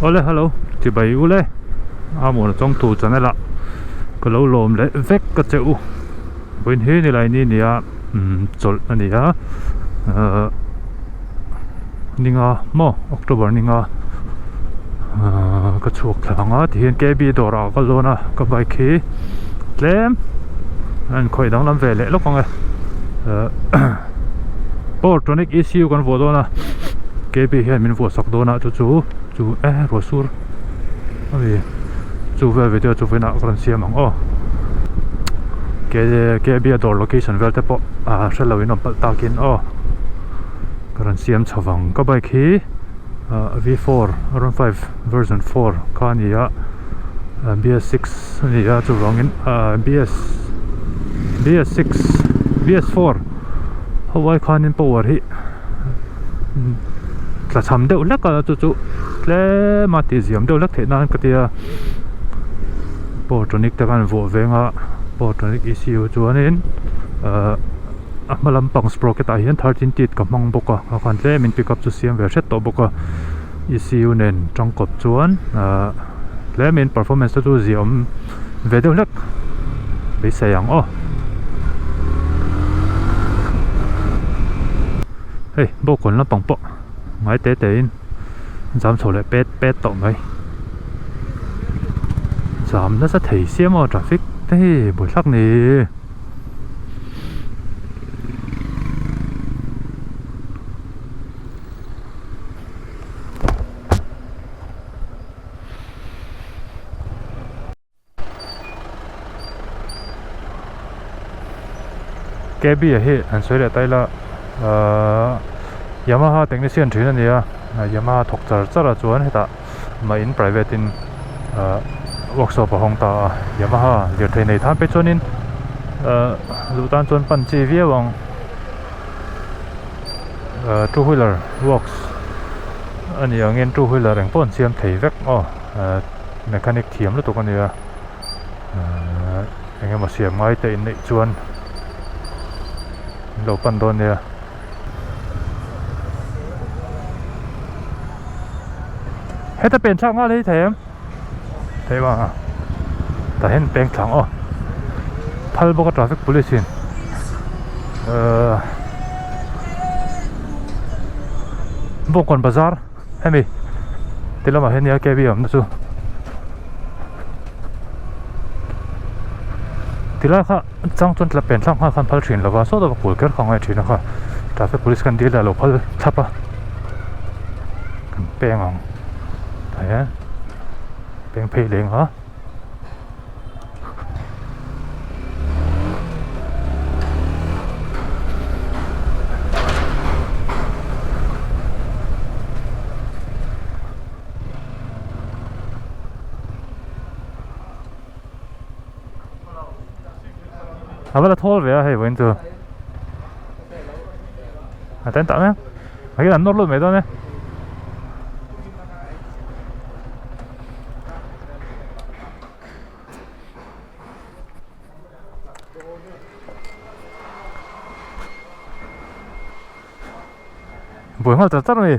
Awle hello chibai ule a muan chawngtu channel ah ka lo lawm leh vek ka che u vawiin hi nilai ni nia umm chawlh a ni a ahh ninga maw October ninga ahh ka chhuak thla ang a tihian K B dawrah ka lawn a ka bike hi tlem a inkhawih danglam ve leh lawk ang e ahh power tonic E C U kan vuah dawn a K B hian min vuah sak dawn a chu chu chu e ruah sur a ni chu vel video chu vawiinah ka rawn siam ang aw K K B a dawr location vel te pawh ah hre lo in awm palh takin aw ka rawn siam chho vang ka bike hi ah V four around five version four kha a ni a B S six a ni a chuvangin ah B S B S six B S four ho ai khanin power hi tla cham deuh hlek a chu chu tlem a tih ziam deuh hlek theih nan ka tia power tonic te khan vuah veng a power tonic E C U chuanin ahh a hma lampang sprocket ah hian 13 teeth ka hmang bawk a a khan tlemin pick up chu siam ve hret tawh bawk a E C U nen tangkawp chuan ahh tlemin performance te chu ziah awm ve deuh hlek beisei ang aw hei bawngkawn lampang pawh ngai te te in zam chho leh pet pet tawh mai zam nasa thei sia maw traffic te hi buaithlak ni. K B a hi an sawi leh ta ila ahh Yamaha technician thin a ni a Yamaha thawk char char a chuan hetah mah in private in ahh workshop a hawng ta a Yamaha lirthei nei than phei chuanin ahh luh tan chuan pan chi viau ang ahh two wheeler works a ni angin two wheeler eng pawh an siam thei vek aw ahh mechanic thiam lutuk a nia ahh eng emaw siam ngai te in neih chuan an lo pan dawn nia. Heta pen thlak nghal hi thei em? Thei vang a tah hian peng thlang aw phal bawk a traffic police in ahh Bawngkawn bazar hemi ti lamah hian nia K B awmna chu tilai kha chang chuan tla pen thlak nghal khan phal thin lova sawta va kul kher kha ngai thin a kha traffic police khan dil a lo phal thlap a kan peng ang tah hian peng phei leng a. A va la thawl ve a hei vawiin chu a tent tah mek a hian an nawr lut mai dawn e. Buai nghal char char mai.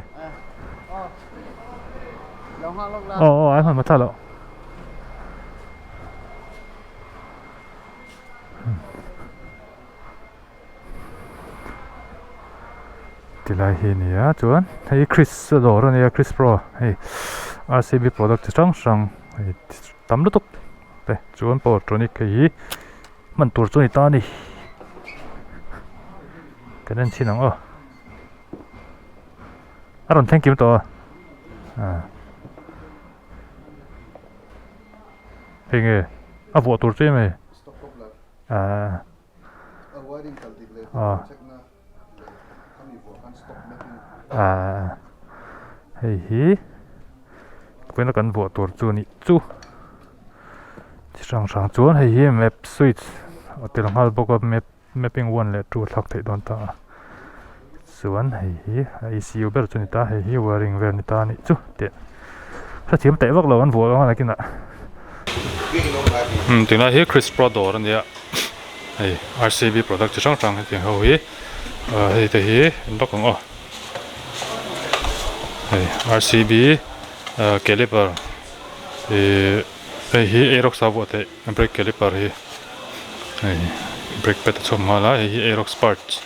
Aw aw ai hman hma thla loh. Tilai hi a ni a chuan hei Chris a dawr a nia Chris Pro hei R C B product chi hrang hrang hei tam lutuk te chuan power tonic hei hi hman tur chu a ni ta a ni kan en chhin ang aw a rawn thleng kim tawh a ah. Hei nge a vuah tur chu em hei ah. Aaa hei hi vawiina kan vuah tur chu anih chu chi hrang hrang chuan hei hi map switch a tel nghal bawk a map mapping one leh two a thlak theih dawn ta a chuan hei hi a E C U ber chu a ni ta hei hi wiring vel a ni ta anih chu tih hrethiam teh vak lo an vuah ang a nakinah tunlai hi Chris Pro dawr a nia. Hei R C B product chi hrang hrang hetiang ho hi ah hei te hi en bawk ang aw hei R C B Caliper ihh hei hi Aerox a vuah theih brake caliper hi hei brake pad a chhuak nghal a hei hi Aerox parts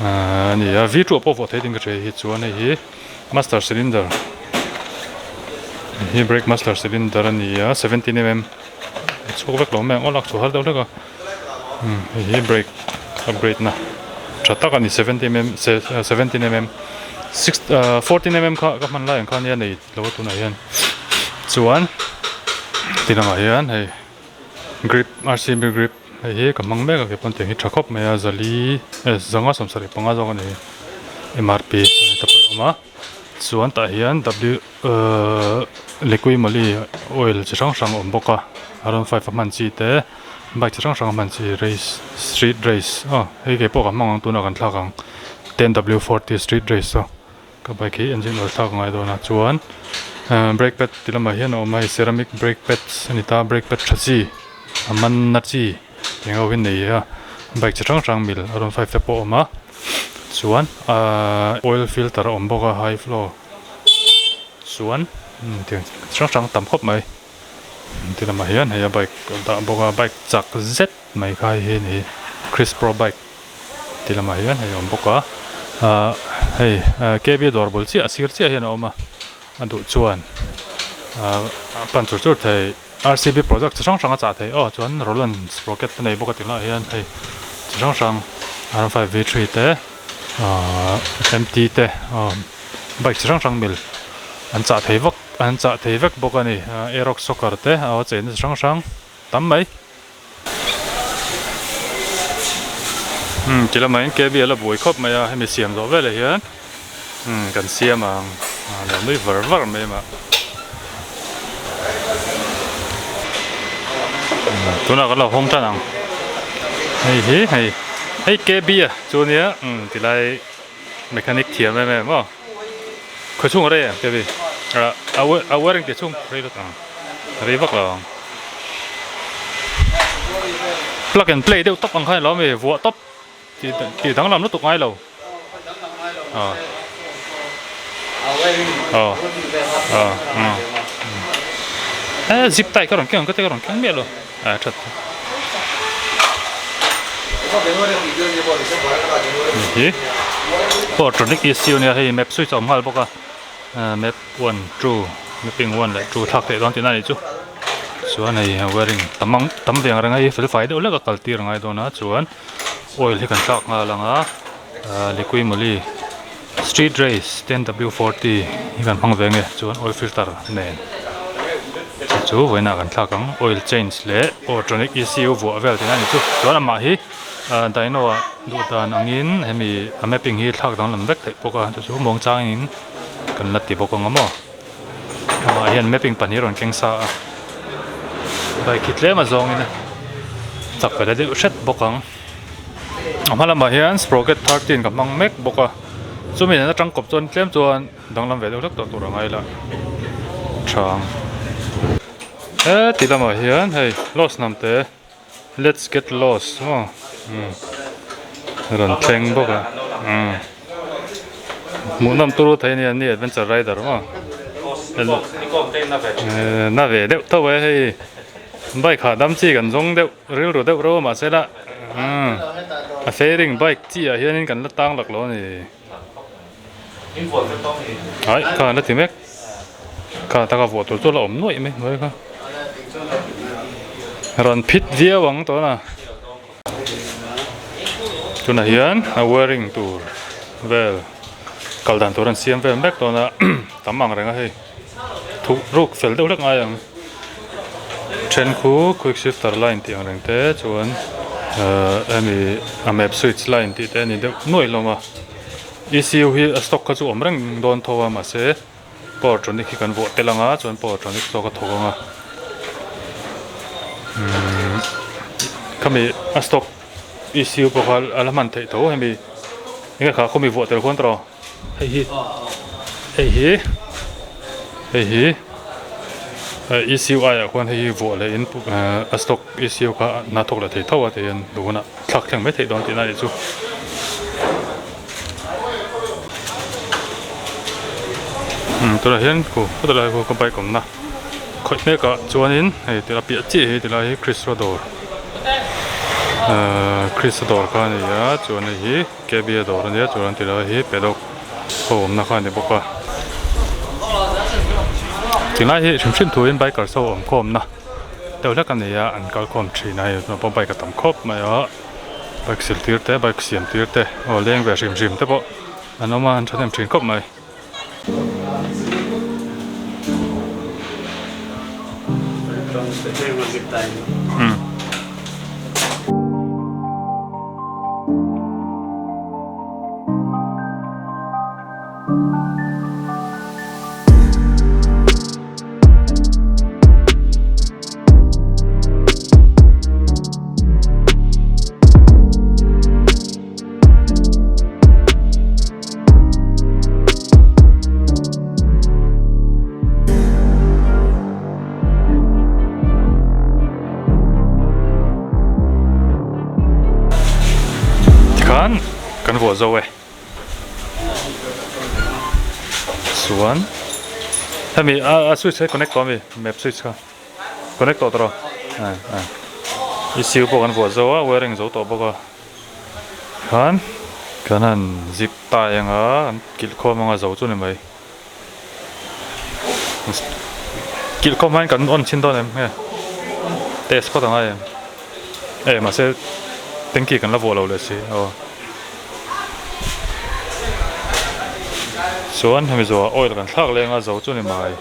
ahh a ni a V two ah pawh vuah theih ding ka hria hei hi chuan hei hi master cylinder hei hi brake master cylinder a ni a 17 mm a chhuak vek lo mai ang aw lak chhuah har deuh hlek a umm hei hi brake upgrade na tha tak a ni 70 mm 17 mm six ahh 14 mm kha ka hman lai ang kha ania nei lo a tunah hian chuan ti lamah hian hei grip R_C_B grip hei hi ka hmang mek a ke pawn tiang hi tha khawp mai a zali eh zanga sawmsarih panga zawk a ni M_R_P te pawh a awm a chuan tah hian W ahh liqui moly oil chi hrang hrang a awm bawk a around 5 a hman chi te. Bike chi hrang hrang a hman chi race street race aw hei kei pawh ka hmang ang tunah kan thlak ang ten w forty street race aw ka bike hi engine oil thlak a ngai dawn a chuan ahh brake pad ti lamah hian a awm a hei ceramic brake pads a ni ta brake pad tha chi a man na chi eng ho hi nei a bike chi hrang hrang mil around 5 te pawh a awm a chuan ahh oil filter a awm bawk a high flow chuan tiang chi hrang hrang tam khawp mai. Ti lamah hian hei a bike a dah bawk a bike chak zet mai kha hei hi a ni Chris pro bike ti lamah hian hei a awm bawk a ahh hei K B dawr bul chiah a sir chiah hian a awm a a duh chuan ahh a pan chur chur thei R C B product chi hrang hrang a chah thei aw chuan Roland sprocket te nei bawk a ti lamah hian hei chi hrang hrang R 5 V 3 te ahh M T te aw bike chi hrang hrang mil an chah thei vak. An chah thei vek bawk a ni. Aerox soccer te a cheina chi hrang hrang tam mai. Umm ti lamah hian KB a la buai khawp mai a, hemi siam zawh velah hian umm kan siam ang a lo nui var var mai mah. Tunah kan lo hawng tan ang. Hei hi hei hei KB a chu nia umm tilai mechanic thiam em em aw. Khawi chhung a rei em Kevin? Ah a a wearing tih chhung rei vek ang rei vak lo ang. Plug and play deuh tawp ang khan ilo ami vuah tawp tih tih danglam lutuk ngai lo. Ah aw ah ah eh zip tie ka rawn keng ang ka te ka rawn keng miah lo ah that. Hi Portronic ECU nia hei map switch a awm nghal bawk a map 1 2 mapping 1 leh 2 thlak theih dawn tihna a nih chu chuan hei wiring tam ang tam ve ang reng a hei fel fai deuh hlek a kal tir a ngai dawn a chuan oil hi kan thlak nghal ang a liqui moly street race 10 w 40 hi kan hmang ve ang e chuan oil filter nen chu chu vawiinah kan thlak ang oil change leh autronic ECU vuah vel tihna a ni chu chuan amah hi ah dyno ah duh dan angin hemi a mapping hi thlak danglam vek theih bawk a chu chu muang changin kan la ti bawk ang a maw amah hian mapping pahnih a rawn keng sa a bike hi tlem a zawngin a chak ve la deuh hret bawk ang. A hma lamah hian sprocket 13 ka hmang mek bawk a chumi nen atang kawp chuan tlem chuan danglam ve deuh hlek tawh tur a ngai la tha ang heti lamah hian hei lost hnam te let's get lost maw umm rawn thleng bawk a umm hmuhnawm turu thei a ni an ni adventure rider maw na ve deuh tho e hei bike hahdam chi kan zawng deuh. Rilru deuh reuh a mahse la umm a fairing bike chi ah hianin kan la tang lak lo a ni. Ai kha an la ti mek kha taka vuah tur chu a la awm nuaih mai hnuai kha rawn phit viau ang tawna tunah hian a wearing tur vel kal dan tur an siam vel mek dawn a tam ang reng a hei. Thuk ruk fel deuh hlek ngai ang. Then khu quick shifter line tih ang reng te chuan ahh hemi a map switch line tih te a ni deuh nuai hlawm a. ECU hi a stock kha chu awm reng dawn tho a mahse powertronic hi kan vuah tel ang a chuan powertronic zawk a thawk ang a. Umm khami a stock ECU pawh kha a la hman theih tho hemi enge kha khawmi vuah tel khuan tawh. Hei hi hei hi hei hi ECU ah khuan hei hi vuah leh in a stock ECU kha hna thawk leh thei tho a tihian duh hunah thlak thleng mai theih dawn tihna a nih chu. Umm tunah hian khu khawti lai khu ka bike awmna khawih mek ah chuanin hei ti a piah chiah hi tilai hi Krista dawr ahh Krista dawr kha a ni a chuan hei hi K B a dawr a nia chuan tilai hi paddock ho awmna kha a ni bawk a tilai hi hrim hrim thuin bikers ho awm khawmna deuh hlek a ni a an kal khawm thin a hei tunah pawh bike a tam khawp mai a bike sil tir te bike siam tir te aw leng ve hrim hrim te pawh an awm a an thahnem thin khawp mai. Tikhan kan vuah zo e chuan hemi a switch hi connect tawh ami map switch kha connect tawh tawh a E C U pawh kan vuah zo a wiring zo tawh bawk a. Khan kan han zip tai anga an kilh khawm anga zo chu ni mai kilh khawm hian kan on chhin dawn em nge test phawt angai em e mahse tanky kan la vuah lo leh si aw chuan hemi zawhah oil kan thlak leng a zo chu ni mai.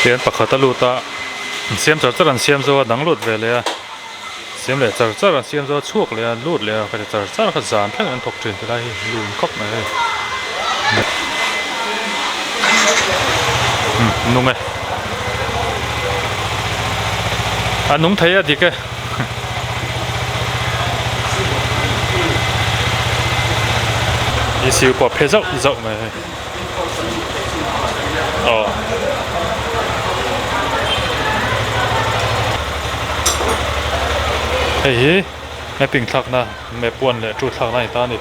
Hian pakhat a lut a an siam char char an siam zo a dang lut ve leh a siam leh char char an siam zo a chhuak leh a lut leh a ka ti char char kha zan thleng an thawk thin ti lai hi lun khawp mai hei nung e. A nung thei a dik e. ECU pawh a phe zauh zauh mai hei. Aw. Hei hi mapping thlakna map 1 leh 2 thlakna a ni ta a ni.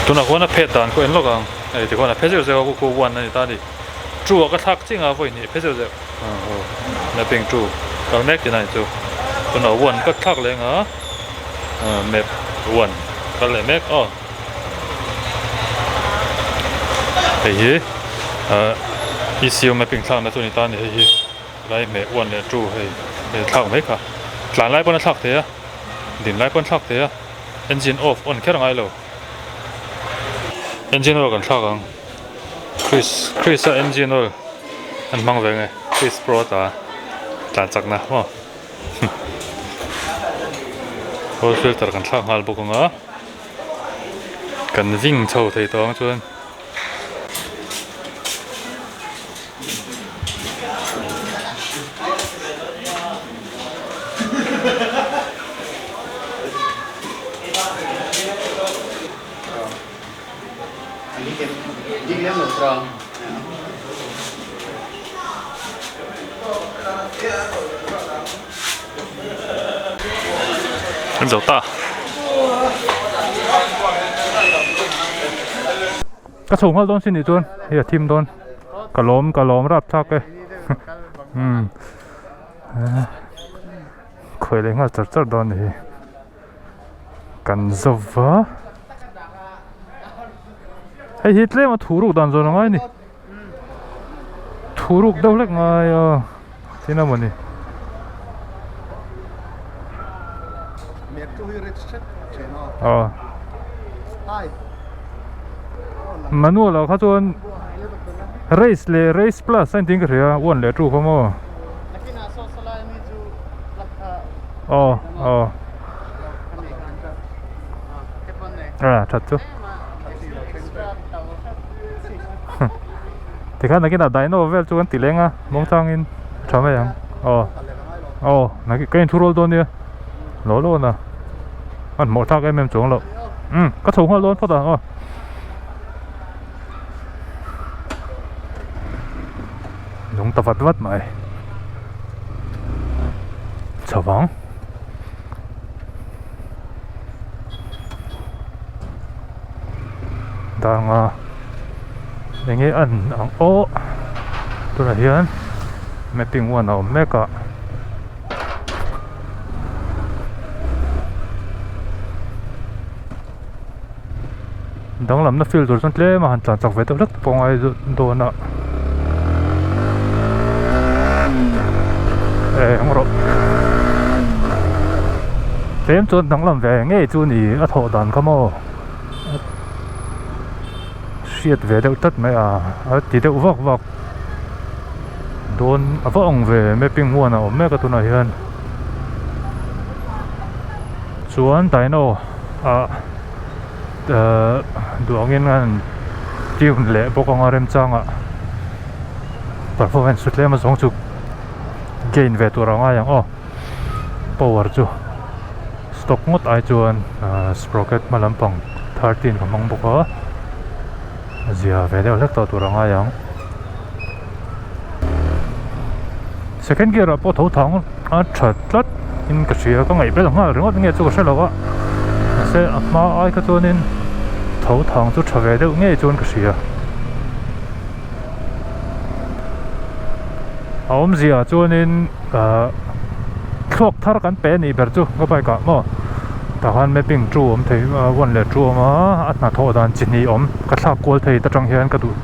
Tunah khuan a phet dan pawh en lawk ang hei tikhuan a phe zeuh zeuh a khu one a ni ta a ni two ah ka thlak chiang a vawi hnih a phe zeuh zeuh aw mapping two kal mek tihna a ni chu tunah one ka thlak leh anga map one kal leh mek aw hei hi ah E C U mapping thlakna chu a ni ta a ni hei hi. Lai hmeh uan leh tu hei hei thlak mai kha tlan lai pawn a thlak thei a din lai pawn a thlak thei a engine off on kher a ngai lo engine oil kan thlak ang Chris Chris a engine oil an hmang ve nge Chris pro ta tlan chak na maw oil filter kan thlak nghal bawk ang a kan ving chho thei tawh ang chuan. An zo ta. Ka chho nghal dawn sin nih chuan hei a thim dawn ka lawm ka lawm rap thlak e umm khawi leh nghal char char dawn a ni hi kan zo va hei hi tlem a thu ruk dan zawn a ngai a ni thu ruk deuh hlek ngai a tin a mawni. Aw manual ah kha chuan race leh race plus a intiin ka hria one leh two kha maw aw aw a that chu tikhan nakinah dino vel chu kan ti leng a muangchangin tha mai ang aw aw ka inthu rual dawn nia. Lo lo na hmanhmawh thlak em em chuang loh umm ka chho nghal dawn phawt ang aw. ta vat vat mai. Chho vang. Danga enge an ang aw tunah hian mapping one a awm mek a. Danglamna field tur chuan tlem a han tlan chak ve deuh hlek te pawh a ngai dawn a eng rawh tlem chuan danglam ve ngei chu ni a thawh dan kha maw hriat ve deuh tlat mai a a ti deuh vak vak dawn a va awng ve mapping huan a awm mek a tunah hian chuan dyno ah ehh duh angin a han tune leh bawk anga remchangah performance chu tlem a zawng chu gain ve tur a ngai ang aw power chu stock ngawt ai chuan ahh sprocket hma lampang 13 ka hmang bawk a a zia ve deuh hlek tawh tur a ngai ang second gear ah pawh tho thang a tha tlat in ka hria ka ngaih bel nghal ringawt nge chu ka hre lo a mahse a hma ai kha chuanin tho thang chu tha ve deuh ngei chuan ka hria a awmzia chuanin ahh thluak thar kan pe anih ber chu ka bike ah maw tah khan mapping two awm thei one leh two awm a a hnathawh dan chi hnih awm ka thlak kual thei ta tang hian ka duh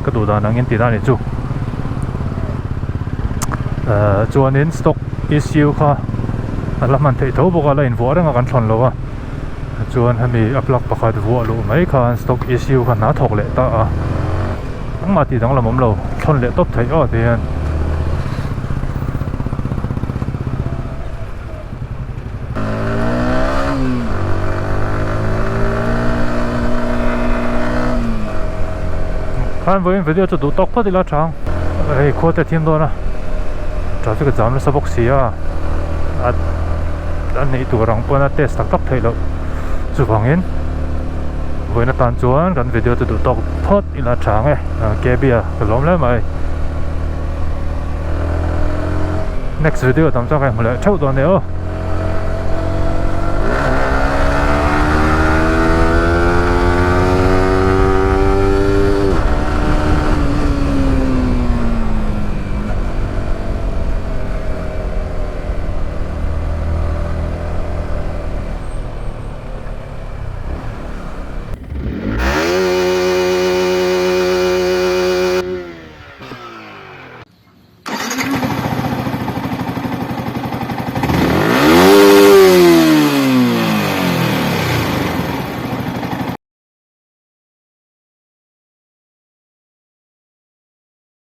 ka duh dan angin tihna a nih chu ahh chuanin stock E_C_U kha a la hman theih tho bawk a la invuah reng a kan thlawn lo a chuan hemi a plug pakhat vuah luh mai khan stock E_C_U kha hna thawk leh ta a engmah tih danglam awm lo thlawn leh tawp theih aw ti hian. Khan vawiin video chu duh tawk phawt ila chang hei khua te a thim dawn a traffic a jam nasa bawk si a a neih tur ang pawn a test tak tak theih loh chuvangin vawiin atan chuan kan video chu duh tawk phawt ila chang e K_B a ka lawm hle mai. Next video tam chuan ka inhmu leh theuh dawn nia aw.